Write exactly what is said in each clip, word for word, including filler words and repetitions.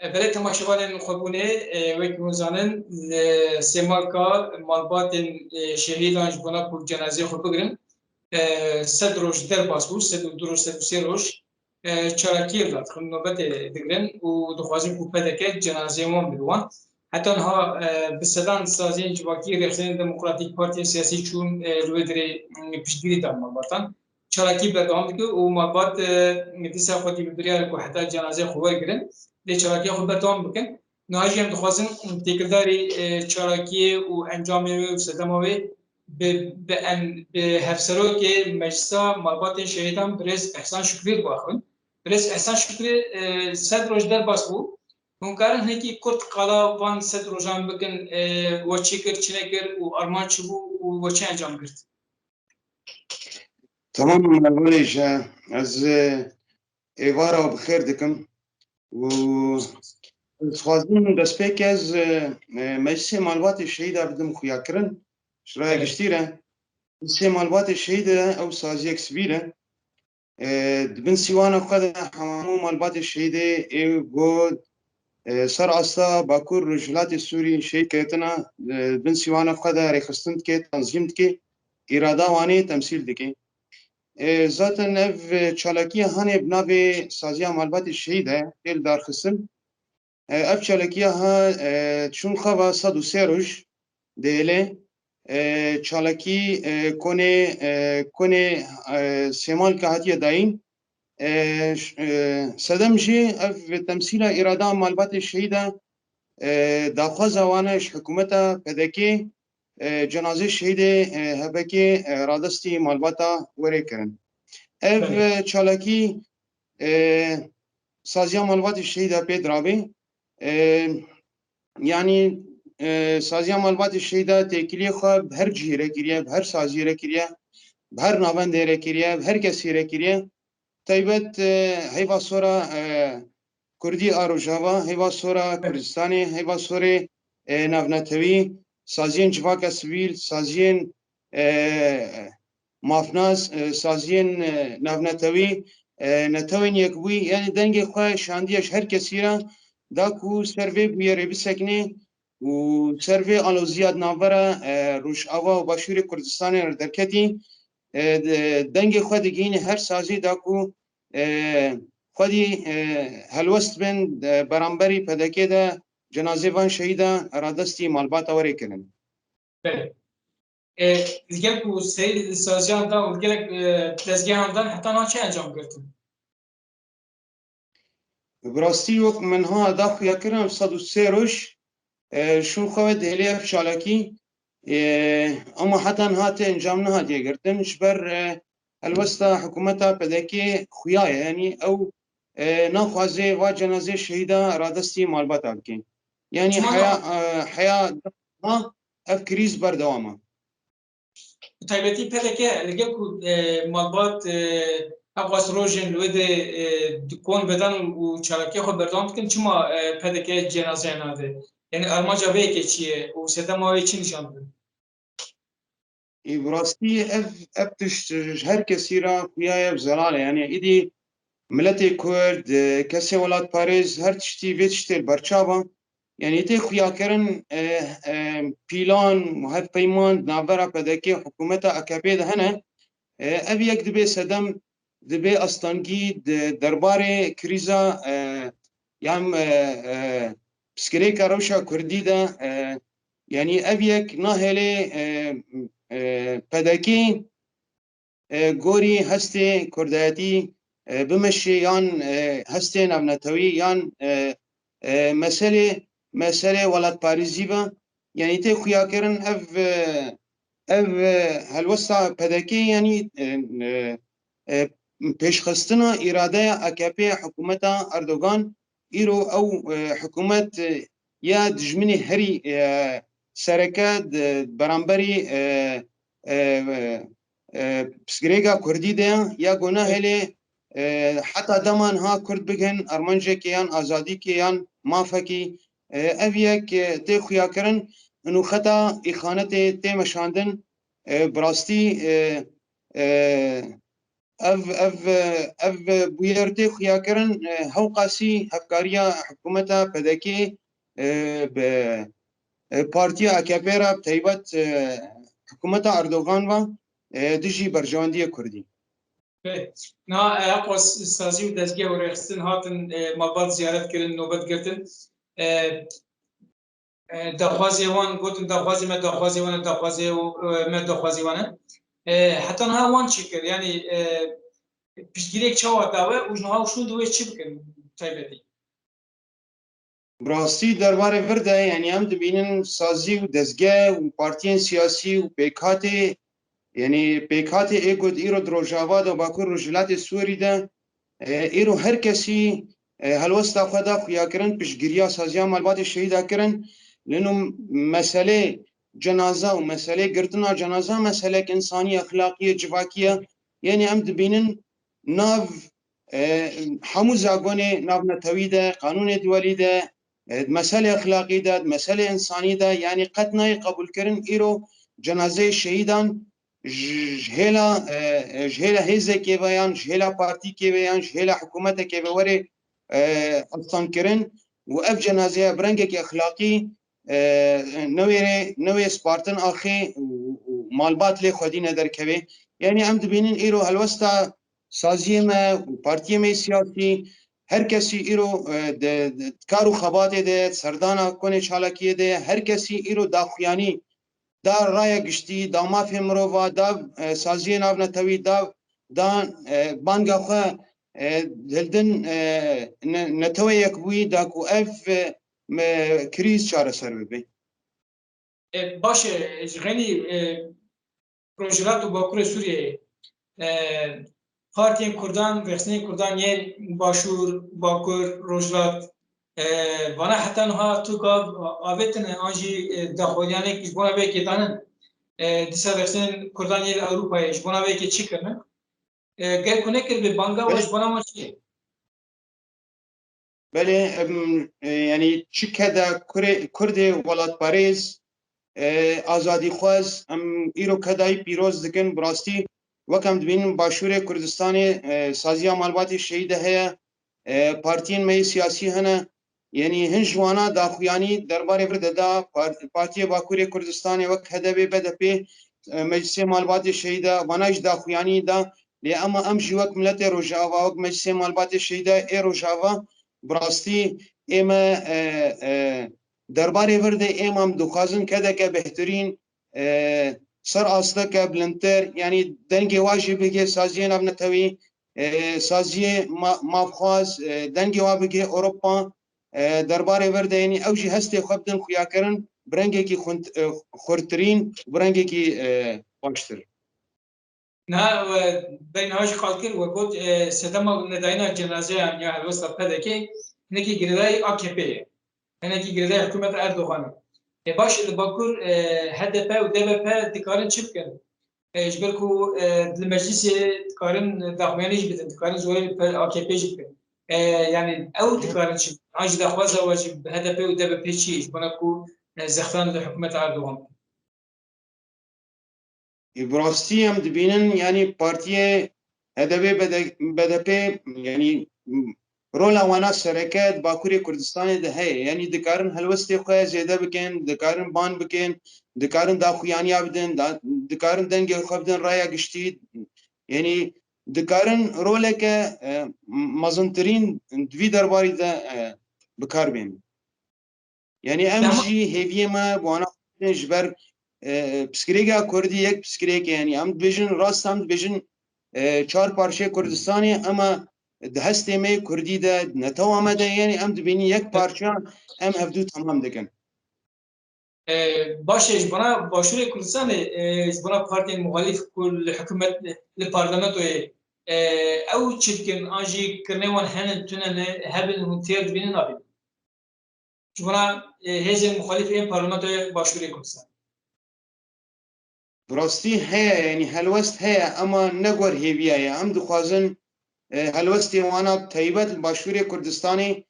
E, belê temaşevanên xwebûnê, e, wek hûn zanin, li Sêmalka malbatên, e, şehîdan ji bona ku cenazeyê xwe bigirin, e, sed roj derbas bû, sed û du roj, sed û sê roj, e, çalakiyê li dixin, nobetê digirin û dixwazin ku P D K cenazeyên wan bide wan. Heta niha, e, bi sedan saziyên civakî rêxistinên Demokratîk Partiyên Siyasî çûn, e, li wê dirê, e, piştgirî dan malbatan. Çalakî berdewam dike û malbat, e, dîsa xwedî bi biryar ku heta cenazeyê xwe wergirin, lê çalakiya xwe berdewam bikin. Niha jî em dixwazin têkildarî, e, çalakiyê û encamê wê û sedema wê bi, bi en, bi hevserokê Meclisa Malbatên Şehîdan birêz Ehsan Şukrî biaxivin. Birêz Ehsan Şukrî, e, sed roj derbas bû. Hûn karin hinekî kurt qala van sed rojan bikin, e, we çi kir, çi nekir û armanc çi bû û we çi encam girt? Tamam, belê ji ez, e, êvara bi xêr dikim û ez dixwazim destpêk ez, e, e, Meclisê Malbatê Şehîda bidim xuyakirin. Ji raya giştî re, Meclisê Malbatê Şehîda ew saziyek sivîl e. E, di bin sîwana xwe de hemû malbatê şehîdê ê got, e, ser asta Bakur Rojhilatê Sûrî şehîd ketina, e, di bin sîwana xwe de rêxistin dike, tanzîm dike, îrada Wanê temsîl dike. E, zaten ev, e, çalakiya hanê bi navê Saziya Malbatê Şehîd e, tê li darxistin. E, ev çalakiya ha, e, çûn xeva sed û sê roj dihêle, e, çalakî, e, konê, e, konê, e, Sêmalka hatiye dayîn. E, ş-, e, sedem jî ev temsîla îrada malbatê şehîda, e, daxwaza wan e ji hikûmeta P D K, e, cenazê şehîdê, e, H P K, e, radestî malbata were kirin. Ev, Belê. e, çalakî, e, saziya malbatê şehîda pê dirabê. E, yanî, e, saziya malbatê şehîda têkiliyê xwe bi her cihê re kiriye, bi her saziyê re kiriye, bi her navendê re kiriye, bi her kesî re kiriye. Taybet, e, heyva sora, e, Kurdî a Rojava, heyva sora Kurdistanê, heyva sorê, e, navnetewî, saziyên civaka sivîl, saziyên, e, mafnas, e, saziyên, e, navnetewî, e, Netewên Yekbûyî, yanî dengê xwe şandiye ji her kesî re, da ku ser vê bûyerê bisekine û ser vê aloziya di navbera, e, Rojava û Başûrê Kurdistanê re derketî, e, de-, dengê xwe digihîne her sazî da ku, e, xwedî, e, helwest bin, e, beramberî P D K de cenazê van şehîda radestî malbata were kirin. Belê. E, li gel ku seyr saziyan dan û gelek, e, dezgehan dan heta niha çi encam girtin? Bi rastî wek min ha da xuya kirin, ev sed û sê roj, e, şûn xwe ve dihêlê ev çalakî, e, ama heta niha tê encam nehatiye girtin. Ji ber, e, helwesta hikûmeta P D K xuya ye. Yanî ew, e, naxwaze va cenazê şehîda radestî malbata bike. Yanî Çima heya, na- e, heya ha ev krîz berdewam e. Bi taybetî P D K li gel ku, e, malbat, e, ev qas rojên li wê de, e, di kon vedan û çalakiya xwe berdewam dikin, çima, e, P D K cenazeya nade? Yanî armanca vê yekê çi ye û sedema wê çi nîşan dide? Ê, bi rastî ev, ev tişt ji her kesî re xuya ye, ev zelal e. Yanî îdî miletê Kurd, e, kesê welatparêz, her tiştî vê tiştê li berçav e. Yanî tê xuyakirin, e, e, pîlan, hevpeyman di navbera P D K û hikûmeta A K P de hene. E, ev yek dibe sedem, dibe astengî di derbarê krîza, e, yan, e, e, pirsgirêka rewşa Kurdî de, e, yanî ev yek nahêlê, e, e, P D K, e, gorî hestê kurdayetî, e, bimeşê yan, e, hestê navnetewî yan, e, e, meselê, meselê welatparêzî be. Yanî tê xuyakirin ev, e, ev, e, helwesta P D K yanî, e, e, e, pêşxistina îradeya A K P hikûmeta Erdogan îro ew, e, hikûmet, e, ya dijminê herî, e, sereke di beramberî, e, e, e, pirsgirêka Kurdî de ye, ya ku nahêlê, e, heta dema niha Kurd bighin armancekê yan azadîkê yan mafekî, e, ev yek, e, tê xuyakirin, û xeta îxanetê tê meşandin, e, bi rastî, e, e, ev, ev, ev bûyer tê xuyakirin, e, hewqasî hevkariya hikûmeta P D K, e, bi, e, partiya A K P re, bi taybet, e, hikûmeta Erdogan ve, e, dijî berjewendiyê Kurdî. Bê, niha, e, heqo s-, sazî û dezgeh û rêxistin hatin, e, malbat ziyaret kirin, nobet girtin. E, e, daxwazê wan, gotin, daxwazê me, daxwazê wan e, daxwazê, e, me, daxwazê wan e. E, heta niha wan çi kir? Yanî, e, piştgirêk çawa dawe û ji niha û şûn di wê çi bikin taybetî? Bi rastî derbarê vir de, yanî em dibînin sazî û dezgeh û partiyên siyasî û pêkhatê, yanî pêkhatê ê ku di îro di Rojava de û Bakur Rojhilatê Sûrî de, e, îro her kesî, e, helwesta xwe da xuyakirin, piştgiriya saziya malbatê şehîda kirin. Lino meselê cenaza û meselê girtina cenaza meselek însanî, exlaqî ye, civakî ye. Yanî em dibînin nav, e, hemû zagonê navnetewî de, qanûnê duwelî de, e, di meselê exlaqî de, di meselê însanî de, yanî qet nayê qebûlkirin îro cenazeyê şehîdan ji, ji hêla, e, e, ji hêla hêzekê ve yan ji hêla partîkê ve yan ji hêla hikûmetekê ve were, e, astankirin û ev cenazeya bi rengekî exlaqî, e, newêrê, newê spartin axê û, û malbat lê xwedîne derkevê. Yanî em dibînin îro helwesta saziyê me û partiyê me yê siyasî, her kesî îro, e, di, di kar û xebatê de, serdana konê çalakiyê de, her kesî îro daxuyanî da raya giştî, da mafê mirova, da, e, saziyê navnetewî, da, da, e, banga xwe, e, hildin, e, ne-, Netewê Yekbûyî da ku ev, e, me-, krîz çareser bibe. E, baş e, ji xeynî, e, Rojhilat û Bakurê Sûriyeyê, e, partiyên Kurdan, rêxistinên Kurdan yên Başûr, Bakur, Rojhilat, e, vana heta niha tu gav avêtine an jî, e, daxuyaniyek ji bona vê yekê danin? E, dîsa rêxistinên Kurdan yên li Ewropayê ji bona vê yekê çi kirine? E, ger ku nekiribê, banga we Belê. ji bona wan çi ye? Belê, em, e, yanî çi keda kurê-, Kurdê welatparêz, e, azadîxwaz, em îro kedayî pîroz dikin. Bi rastî, wek em dibînin Başûrê Kurdistanê, e, saziya malbatê şehîde heye, e, partiyên me yê siyasî hene. Yanî hin ji wana daxuyanî derbarê vir de da par-, Partiyê Bakurê Kurdistanê wek H D P, B D P, e, Meclisê Malbatê Şehîda, vana jî daxuyanî da. Lê ema em jî wek miletê Rojava, wek Meclisê Malbatê Şehîda ê Rojava, bi rastî ê me, e, e, derbarê vir de ê me em dixwazin kedeke bêhtirîn, e, ser asteke bilindtir, yanî dengê wa jî bigê saziyê navnetewî, e, saziyê ma-, mafxwaz, e, dengê wa bigê Ewropa, e, derbarê vir de, yanî ew jî hestê xwe bidin xuyakirin bi rengekî xund-, e, xurtirîn, bi rengekî, e, baştir. Niha we bey niha jî qal kir, we got, e, sedema nedayîna cenazeyan ya helwesta P D K hinekî girêdayî A K P ye. Hinekî girêdayî hikûmeta Erdoganê. E, baş li Bakur, e, H D P û D B P dikarin çi bikin? E, ji ber ku, e, li meclisê dikarin daxuyanî jî bidin, dikarin ji wê li A K P jî bikin. E, yanî ew dikarin çi bikin? An jî daxwaza we ji H D P û D B P çi ye? Ji bona ku, e, zextan li hikûmeta Erdogan bikin. Ê, bi rastî em dibînin, yanî partiyê H D P, B D P, yanî, m, rola wana sereke di Bakurê Kurdistanê de heye. Yanî dikarin helwestê xwe zêde bikin, dikarin ban bikin, dikarin daxuyaniya bidin, da-, dikarin dengê xwe bidin raya giştî. Yanî dikarin roleke, e, mezintirîn di vî derbarî de, e, bi kar bênin. Yanî em Dema- jî hêviyê me bi wana xwe ji ber, e, pirsgirêka Kurdî yek pirsgirêk e. Yanî em dibêjin rast, em dibêjin, e, çar parçeyê Kurdistanê, ema di hestê me yê Kurdî de, di netewa me de, yanî em dibînin yek parça, em hevdû temam dikin. E, baş e, ji bona Başûrê Kurdistanê, e, ji bona partiyên muxalîf ku li hikûmet, li parlamentoyê, e, ew çi dikin, an jî kirinê wan hene, tune ne, hebin, hûn têr dibînin, nabînin? Ji bona, e, hêzên muxalîf ên parlamentoyê Başûrê Kurdistan. Bi rastî heye, yanî helwest heye, ema ne gor hêviya ye. Em dixwazin, e, helwestê wana taybet li Başûrê Kurdistanê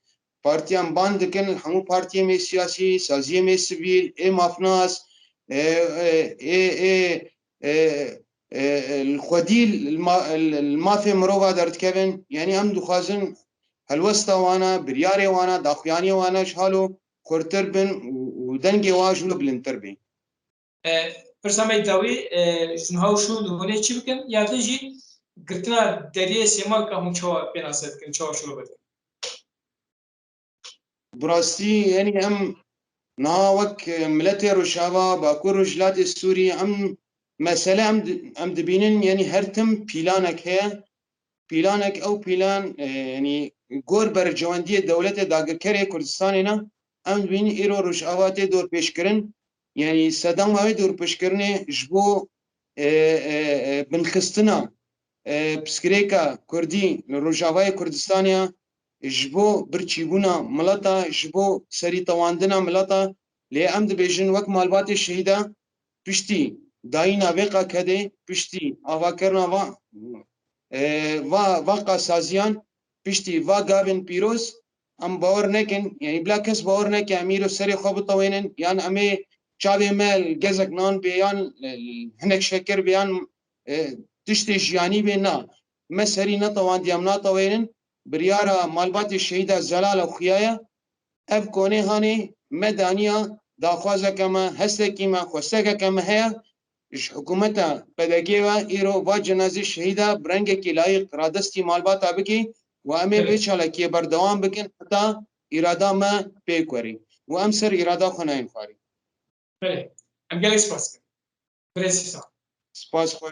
partiyan ban dikin, hemû partiyê me siyasî, saziyê me sivîl, ê mafnas, e, e, ê, ê, e, e, e, li xwedî li ma-, li, li mafê mirova derdikevin. Yanî em dixwazin helwesta wana, biryarê wana, daxuyaniyê wana ji halo xurtir bin û, û dengê wan ji wilo bilindtir bê. E, pirsa me dawî, e, ji niha û şûn hûn ê çi bikin? Ya din jî girtina deriyê Sêmalka hûn çawa pênase dikin, çawa şirove dikin? Bi rastî, yanî em niha wek, e, miletê Rojava, Bakur Rojhilatê Sûrî, em mesele em di-, em dibînin, yanî her tim pîlanek heye. Pîlanek, ew pîlan, e, yanî gor berjewendiyê dewletê dagirkerê Kurdistanê ne. Em dibînin îro Rojava tê dorpêşkirin. Yanî sedema wê dorpêşkirinê ji bo, e, e, e, binxistina, e, pirsgirêka Kurdî li Rojavayê Kurdistanê ya, ji bo birçîbûna mileta, ji bo serîtewandina mileta. Lê em dibêjin wek malbatê şehîda, piştî dayîna vê qakedê, piştî avakirina va, e, va, va qasaziyan, piştî va gavên pîroz, em bawer nekin, yanî bila kes bawer neke em îro serê xwe bitewênin, yan em ê çavê me li gezek nan bê, yan, e, hinek şekir bê, yan, e, tiştê jiyanî bê, na. Me serî netewandî em natewênin, biryara malbatê şehîda Zelal ew xuya ye. Ev konê hanê me daniya daxwazeke me, hestekî me, xwestekeke me heye. Ji hikûmeta P D G ve îro va cenazê şehîda bi rengekî layîq radestî malbata bikî û em ê vê çalakiyê berdewam bikin heta îrada me pêk werî û em ser îrada xwe nayên xwarî. Belê. Em gelek spas dikin. Birêz Hîsan. Spas xwe.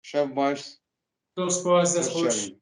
Şev baş. Zor spas, dest Hoş xweş. geldin.